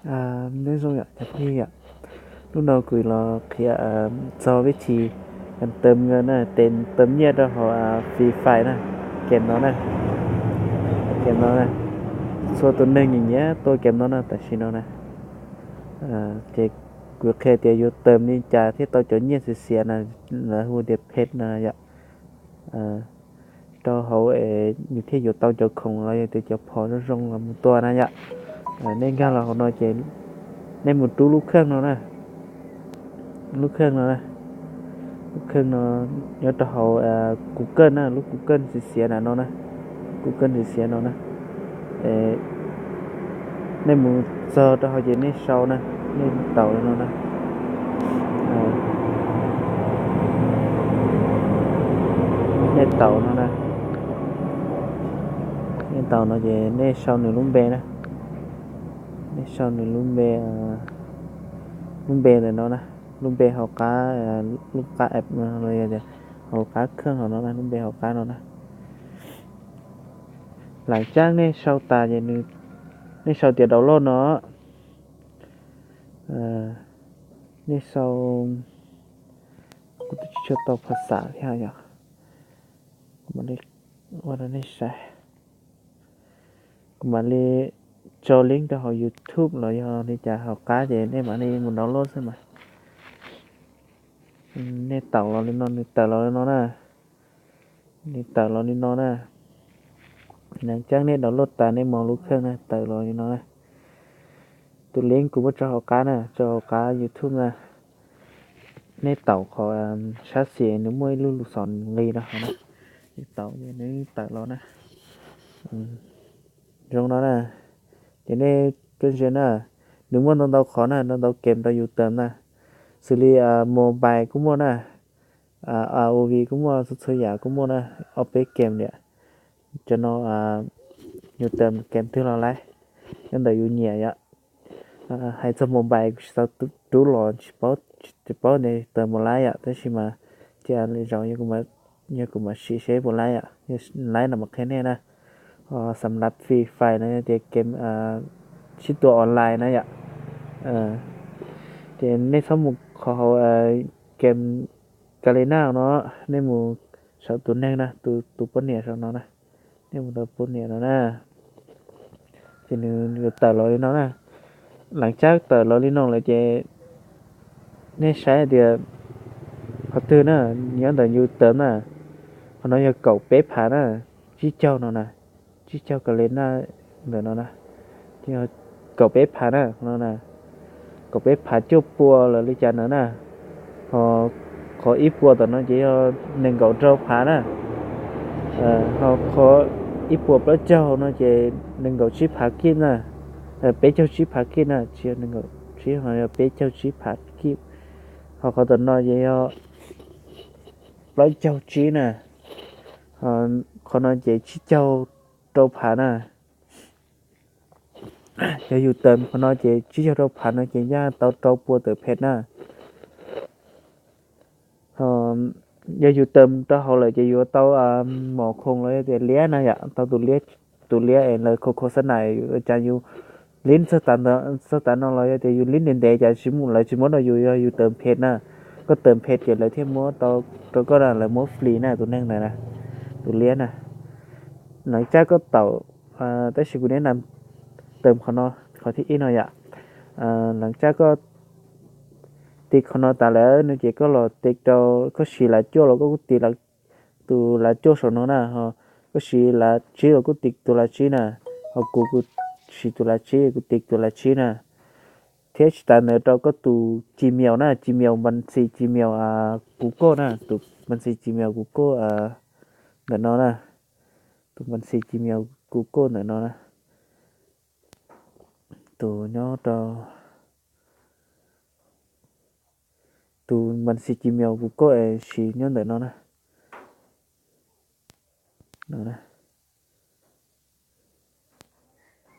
Nyob zoo yom cov phooj ywg yom, hnub no kuv los qhia txog vib thi tawm nyiaj na, tes tawm nyiaj rau hauv Free Fire na, kem no na, kem no na. Txhua tus neeg nyiam nyiam tua kem no na tam sim no na. Ces kuv qhia tias yuav tawm li cas thiaj tau cov nyiaj xiav xiav na, lawv hu tias phet na yom. Rau hauv es nws thiaj yuav tau cov khoom los yog tias cov phom zoo zoo los mus tua na yom. Nej nkag los hauv no ces nej mus rub lub kheej no na, lub kheej no na, lub kheej no nyob rau hauv Google na, lub Google xiav xiav na no na, Google xiav xiav no na. Nej mus txog rau hauv ces nej sau na, nej taus no na, nej taus no na, nej taus no ces nej sau nws lub npe na, nej sau nws lub npe, lub npe ntawm no na, lub npe hauv qab, lub qab app no los yog tias hauv qab kheej hauv no na, lub npe hauv qab no na. Lam cab nej sau tas ces nws, nej sau tias download no, nej sau, kuv twb tsis tshua tau phas xas thiab yom, kuv mam li ua rau nej saib, kuv mam li tso link rau hauv YouTube los yog li cas hauv qab ces nej mam li mus download xwb mas. Nej taus los li no, nws tawm los li no na, nws tawm los li no na. Lam cab nej download tas nej mus lub kheej na, tawm los li no na. Tus link kuv muab tso hauv qab na, tso hauv qab YouTube na. Nej taus qhov sab xis nws muaj ib lub lus xos nqis rau hauv na, nej taus ces nws tawm los na. Zoo no na, ces nej kab ze na, nws muaj ntau ntau qhov na, ntau ntau kem rau yus tawm na, xws li mobile kuj muaj na, ROV kuj muaj, txhua txhua yam kuj muaj na, ob peb kem tiam. Cov no yus tawm kem twg los laib, nyob ntawm yus nyiam yom. Hais txog mobile kuv tsis tau rub los, tsis paub, tsis paub tias tawm mus laib yom, tab sis mas cia li zaum yog kuv mam sim seb puas laib yom, laib no mam qhia nej na. Xam lab Free Fire no yog tias kem sib tua online na yom. Ces nej txhob mus qhov hauv kem Garena no, nej mus saum tus neeg na, tus poj niam saum no na, nej mus rau poj niam no na. Ces nws yuav tawm los li no na. Lam cab tawm los li no lawm ces nej saib tias qhov twg na, nyob ntawm yus tawm na, qhov no yog kaum peb phav na, tsib caug no na, tsib caug Garena ntawm no na, kaum peb phav na, qhov no na, kaum peb phav cuaj pua lawm li cas ntawd na. Ho qhov ib puas tom no ces yog nees nkaum rau phav na. Ho qhov ib puas plaub caug no ces nees nkaum tsib phav kib na, peb caug tsib phav kib na, tsis yog nees nkaum tsib, ho yog peb caug tsib phav kib. Ho qhov tom no ces yog plaub caug tsib na, qhov no ces tsib caug rau phav na. Yog yus tawm qhov no ces tsib caug rau phav no ces yaj tau rau pua tawm phem na. Yog yus tawm rau hauv lawm ces yuav tau mom khoom los yog tias liab na yom, tau tus liab, tus liab es lawv kho kho xab nais cas yus lib txog tav no los yog tias yus lib ntev ntev cas tsis mus, lawv tsis muab rau yus, yog yus tawm phem na. Koj tawm phem ces lawv thiaj muab rau koj na, lawv muab free na tus neeg ntawd na, tus liab na. Lam cab koj taum, tab sis kuv neb na tawm qhov no, qhov thib ib no yom. Lam cab koj tiv qhov no tas lawm no ces koj los tiv rau, koj siv lav cuaj los koj kuj tiv tus lav cuaj saum no na, ho koj siv lav tsib los kuj tiv tus lav tsib na, ho kuv, kuv siv tus lav tsib, kuv tiv tus lav tsib na. Thiab tsis tas ntawd rau koj tus Gmail na, Gmail, npas xis Gmail kuv koj na, tus npas xis Gmail kuv koj ntawm no na, tus npas xis Gmail kuv koj ntawm no na, tus nyob rau, tus npas xis Gmail kuv koj es siv nyob ntawm no na.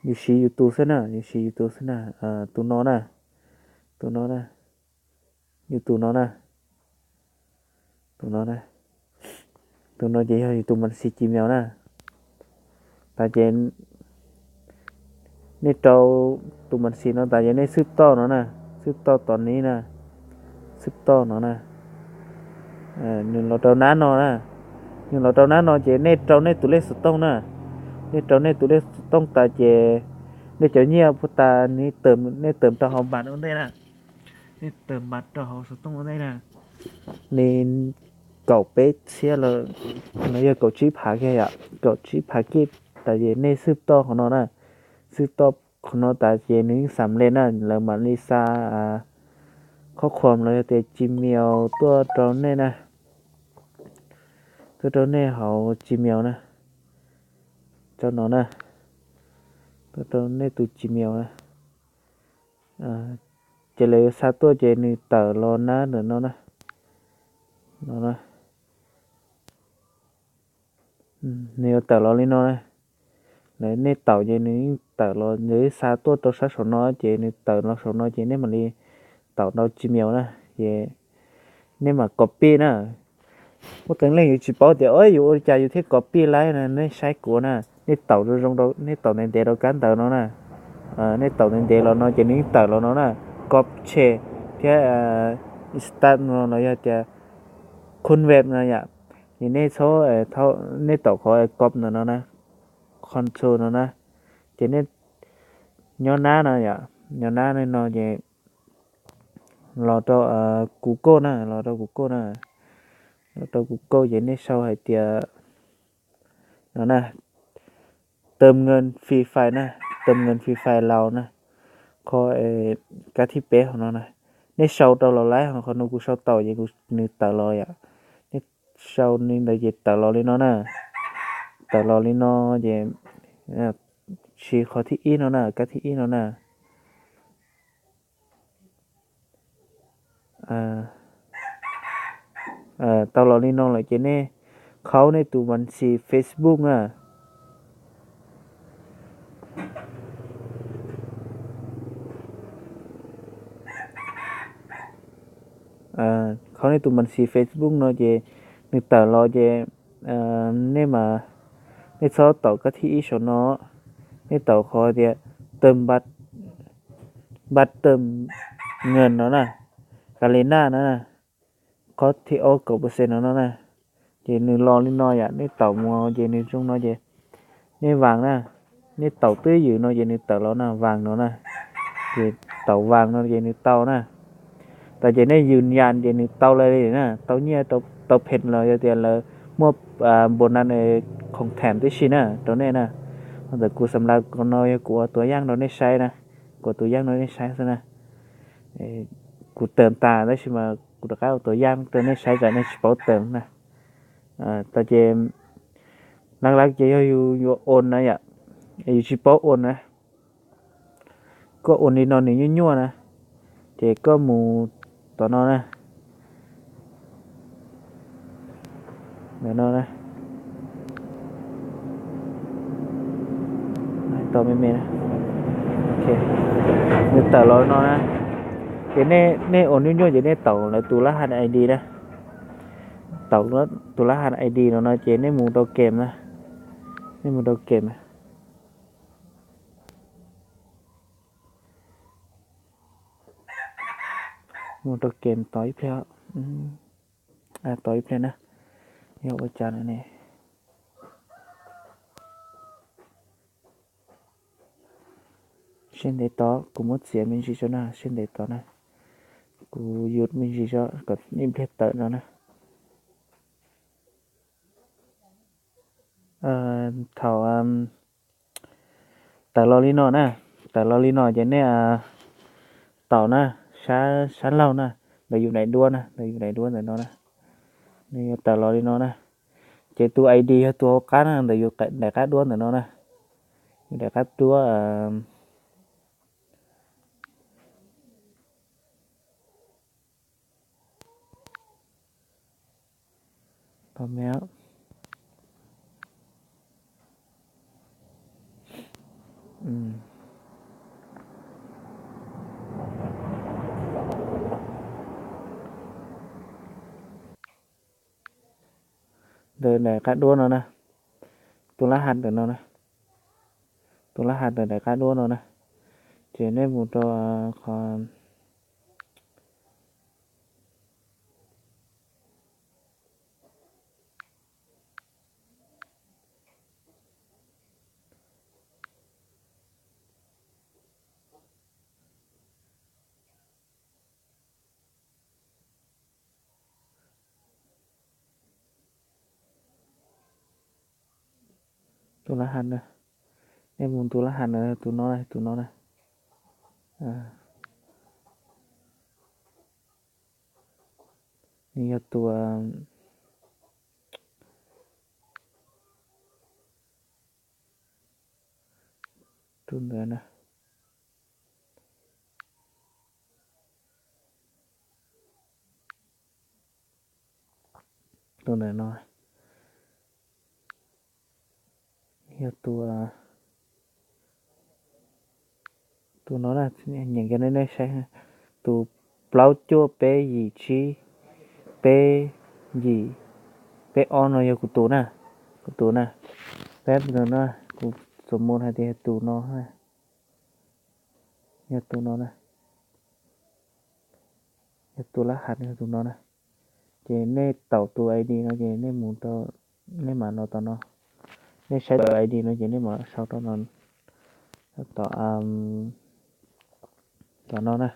Yus siv yus tus xwb na, yus siv yus tus xwb na, tus no na, tus no na, yus tus no na, tus no na, tus no ces yog yus tus npas xis Gmail na. Tas ces Nej rau tus mas xis no tas ces nej xwb toj no na, xwb toj tom nib na, xwb toj no na. Nws los rau nab no na, nws los rau nab no ces nej rau nej tus lej xov tooj na, nej rau nej tus lej xov tooj tas ces nej cov nyiaj puag tas nej tawm rau hauv npas ua ntej na, nej tawm npas rau hauv xov tooj ua ntej na, nej kaum peb txhiab los yog kaum tsib phav kiag yom, kaum tsib phav kiag tas ces nej xwb toj qhov no na, xwb toj qhov no tas ces nws yeej xam lej na, lawv mam li xa qhob khuam los yog tias Gmail tuaj rau nej na, tuaj rau nej hauv Gmail na, rau no na, tuaj rau nej tus Gmail na. Ces lawv yuav xa tuaj ces nws tawm los nab ntawm no na, no na, nws yuav tawm los li no na. Lawv nej taum ces nws yeej tawm los, lawv xa tuaj rau sab saum no ces nws tawm los saum no ces nej mam li taum rau Gmail na, ces nej mam copy na. Muaj qee leej yuav tsis paub tias yus ua li cas yus thiaj copy laib na, nej saib kuv na, nej taum zoo zoo rau, nej taum ntev ntev rau kab ntawv no na, nej taum ntev ntev los no ces nws yeej tawm los no na, copy thiab start no los yog tias convert no yom. Ces nej txhob, nej taum qhov copy ntawm no na, control no na, ces nej nyob nab no yom, nyob nab no ces los rau Google na, los rau Google na, los rau Google ces nej sau hais tias no na, tawm nkees Free Fire na, tawm nkees Free Fire Laus na, qhov kab thib peb hauv no na, nej sau rau los laib, qhov no kuv sau tau ces nws tawm los yom, nej sau li ntawd ces tawm los li no na, tawm los li no ces siv qhov thib ib no na, kab thib ib no na. Tau los li no lawm ces nej khaub nej tus mas xis Facebook na. Khaub nej tus mas xis Facebook no ces nws tawm los ces nej mas, nej txhob taum kab thib ib saum no, nej taum qhov tias tawm npa tawm nkees no na, kas li naj no na, qhov thib ob kaum percent no no na. Ces nws los li no yom, nej taum mus ces nws zoo no ces nej vas na, nej taum twb ywm no ces nws tawm los na, vas no na. Ces taum vas no ces nws tau na. Tas ces nej yws yas ces nws tau li na, tau nyiaj, tau phem los yog tias lawv muaj npua na, khoom tham tib si na rau nej na. Ntawm kuv xam las ko no yog kuv ua tua yaj rau nej saib na, kuv ua tua yaj rau nej saib xwb na. Kuv tawm tas tab sis mas kuv rov qab ua tua yaj rau nej saib tsam nej tsis paub tawm na. Tas ces lab lab ces yog yus yuav ua na yom, yus tsis paub ua na, koj ua li no nws nyuaj nyuaj na, ces koj mus tom no na, ntawm no na, tau me me na. Nws tawm los no na, ces nej ua nyuaj nyuaj ces nej taum lawv tus lab han I D na, taum tus lab han I D no no ces nej mus rau game na, nej mus rau game. Mus rau game tos ib pliag, tos ib pliag na, yog ua cas no ne. Siab ntev tos, kuv muab txiav me ntsis tso na, siab ntev tos na. Kuv yus me ntsis tso kom ib pliag tawm no na. Thaum tawm los li no na, tawm los li no ces nej taum na, sab laug na, ntawm yus daim duab na, ntawm yus daim duab ntawm no na, nws yuav tawm los li no na. Ces tus I D yog tus hauv qab na, ntawm yus daim qab duab ntawm no na, yus daim qab duab. Ntawm daim qab duab no na, tus lab han ntawm no na, Tus lab has ntawm daim qab duab no na, ces nej mus rau qhov tus lab has na, nej mus tus lab has na, tus no na, tus no na. Nws yog tus, tus ntawd na, tus ntawm no yog tus, tus no na, nyeem kiag nej saib, tus plaub cuaj peb yim tsib peb yim peb ob no yog kuv tus na, kuv tus na. Peb no, kuv xav mus hais tias yog tus no, yog tus no na, yog tus lab has yog tus no na. Ces nej taum tus I D no ces nej mus rau, nej mam los tom no, nej saib tus I D no ces nej mam sau rau no, tom, tom no na,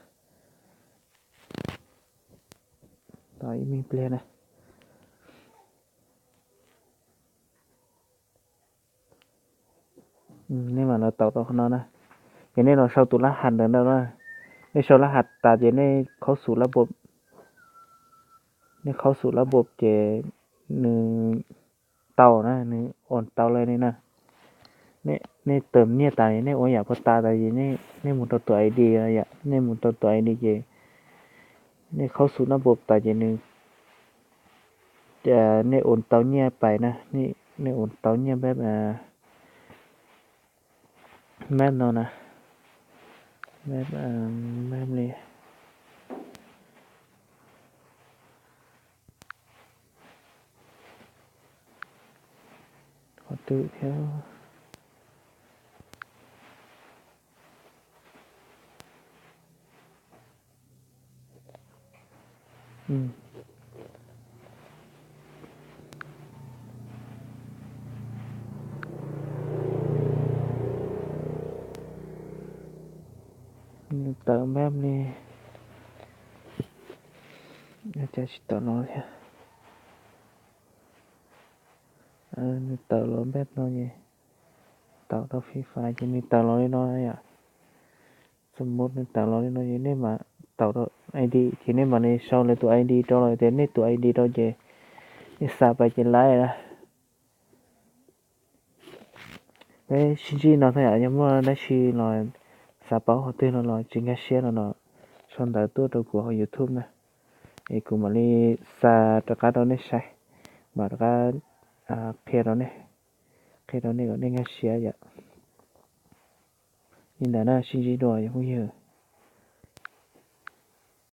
tom ib me pliag na. Nej mam los taum rau qhov no na. Ces nej los sau tus lab has ntawd na. Nej sau lab has tas ces nej khaub xum lab npom, nej khaub xum lab npom ces nws tau na, nws ua tau li no na. Nej tawm nyiaj tas, nej ua yam puag ta tas ces nej mus rau tus I D, yom, nej mus rau tus I D ces nej khaub xum lab npom tas ces nws, nej ua tau nyiaj pais na, nej ua tau nyiaj peb, map no na, map, map li, qhov twg thiab, nws tawm map li, cas tsis tawm los thiab. Nws tawm los map no ces, tawm rau Free Fire ces nws tawm los li no yom. Xom mos nws tawm los li no ces nej mam taum rau I D ces nej mam li sau lawv tus I D rau los tias nej tus I D rau ces nej xa pais ces laib na. Peb sib ntsib no thiab yom, yog muaj dab tsi los xav paub qhov twg no los tsis nkag siab no los sau ntawv tuaj rau kuv hauv YouTube na, es kuv mam li xa rov qab rau nej saib, mam rov qab qhia rau nej, qhia rau nej kom nej nkag siab yom. Li ntawd na, sib ntsib dua yom phooj ywg.